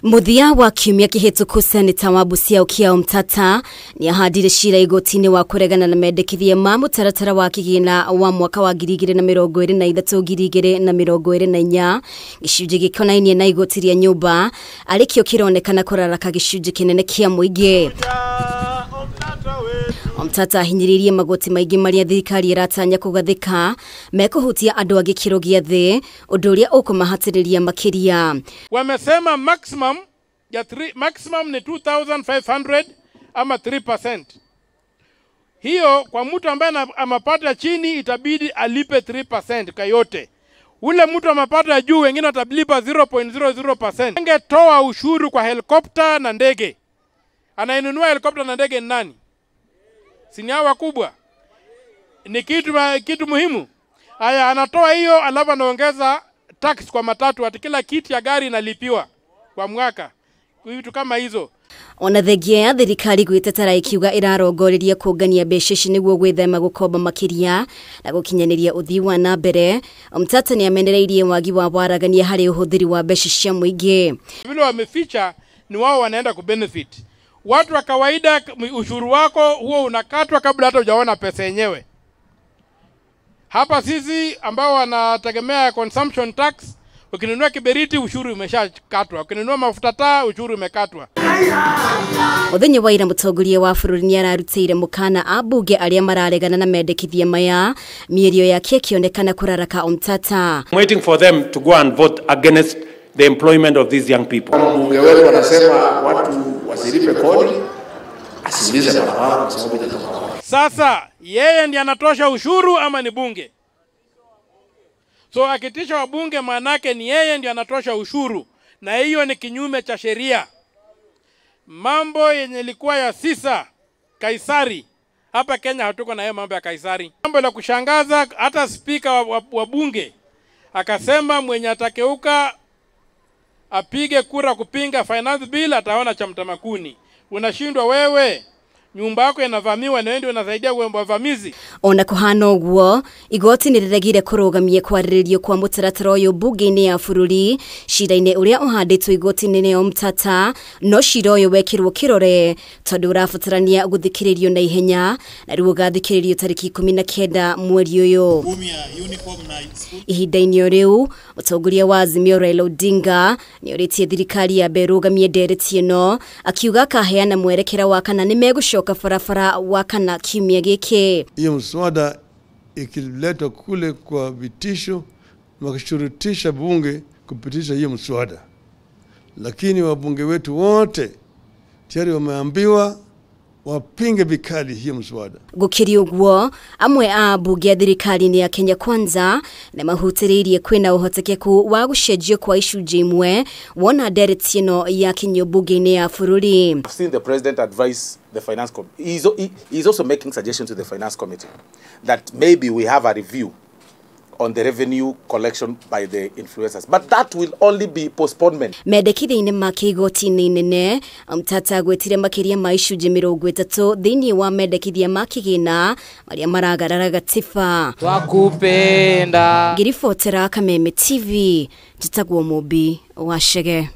Muthia wa kiumia kĩhĩtũku seneta wa Busia Okiya Omtatah nĩahandire cira igoti-inĩ wa kũregana na mendekithia ma mũtaratara wa kĩgĩna wa mwaka wa 2023 2024 gĩcunjĩ gĩkonainie na igoti rĩa nyũmba arĩkĩo kĩronekana kũraraka gĩcunjĩ kĩnene kĩa mũingĩ. Omtatah ahinyĩrĩirie magoti maingĩ marĩa thirikari ĩratanya kũgathĩka mekũhutia andũ a gĩkĩro gĩa thĩ ũndũ ũrĩa ũkũmahatĩrĩria makĩria. Wamesema maximum ya maximum ni 2500 ama 3%. Hiyo kwa mtu ambaye amepata chini itabidi alipe 3% kwa yote. Ule mtu amepata juu wengine watalipa 0.00%. Angetoa ushuru kwa helikopta na ndege. Anainunua helikopta na ndege ni nani? Si ni hawa wakubwa? Ni kitu muhimu. Aya, anatoa hiyo alafu anaongeza tax kwa matatu, ati kila kiti ya gari inalipiwa kwa mwaka. Vitu kama hizo. Ona thengia ya thirikari gwĩtetera ikiuga ĩrarongoreria kũngania mbeca ici nĩguo gwĩthema gũkomba makĩria na gũkinyanĩria ũthii wa na mbere. Omtatah nĩamenereirie wagi wa waragania harĩ ũhũthĩri wa mbeca cia mũingĩ. Vile wameficha ni wao wanaenda kubenefit. Watu wa kawaida ushuru wako huo unakatwa kabla hata hujaona pesa yenyewe. Hapa sisi ambao wanategemea consumption tax, ukinunua kiberiti ushuru umeshakatwa, ukinunua mafuta taa ushuru umekatwa. Muthenya wa ira mũtongoria wa bũrũri nĩararutĩire mũkana ambunge arĩa mararegana na mendekithia maya, mĩario yake ĩkĩonekana kũraraka Omtatah. I'm waiting for them to go and vote against the employment of these young people. Kama mbunge wetu anasema watu wasilipe kodi, asiulize barabara kwa sababu itatoka wapi. Sasa yeye ndiye anatosha ushuru ama ni bunge? So akitisha wabunge maanake ni yeye ndiye anatosha ushuru, na hiyo ni kinyume cha sheria. Mambo yenye ilikuwa ya sisa Kaisari, hapa Kenya hatuko na hiyo mambo ya Kaisari. Mambo la kushangaza, hata spika wa bunge akasema mwenye atakeuka apige kura kupinga finance bill ataona cha mtamakuni. Unashindwa wewe, nyumba yako inavamiwa na wewe ndio unasaidia wavamizi. Ona kuhana ũguo, igoti nĩrĩregire kũrũgamia kwarĩrĩrio kwa mũtaratara ũyũ mbunge-inĩ ya bũrũri cira-inĩ ũrĩa ũhandĩtwo igoti-inĩ nĩ Omtatah, no cira ũyũ wekĩrwo kĩrore tondũ ũrabatarania gũthikĩrĩrio na ihenya na rĩu ũgathikĩrĩrio tarĩki 19 mweri ũyũ. Ihinda-inĩ o rĩu, mũtongoria wa Azimio Raila Odinga nĩorĩtie thirikari yambe ĩrũgamie ndereti ĩno, akiuga akaheana mwerekera wa kana nĩmegũcoka barabara wa kana kiumia gĩkĩ. Hiyo mswada ikiletwa kule kwa vitisho, wakishurutisha bunge kupitisha hiyo mswada, lakini wabunge wetu wote tayari wameambiwa wapinge vikali hiyo mswada. Gũkĩrĩ ũguo, amwe a ambunge a thirikari-inĩ ya Kenya Kwanza nĩmahutĩrĩirie kwĩna ũhotekeku wa gũcenjio kwa icunjĩ imwe wona ndereti ĩno ya kinyio mbunge-inĩ ya bũrũri. I've seen the president advise the finance committee. He's also making suggestions to the finance committee that maybe we have a review on the revenue collection by the influencers, but that will only be postponement. Mendekithia-inĩ make igoti-inĩ inene, Omtatah agwetire makĩria ma icunjĩ 30 thĩinĩ wa mendekithia ma kĩgĩna marĩa maragarara gatiba. Twakupenda. Ngĩribotera Kameme TV, njĩtagwo Mũmbi wa Chege.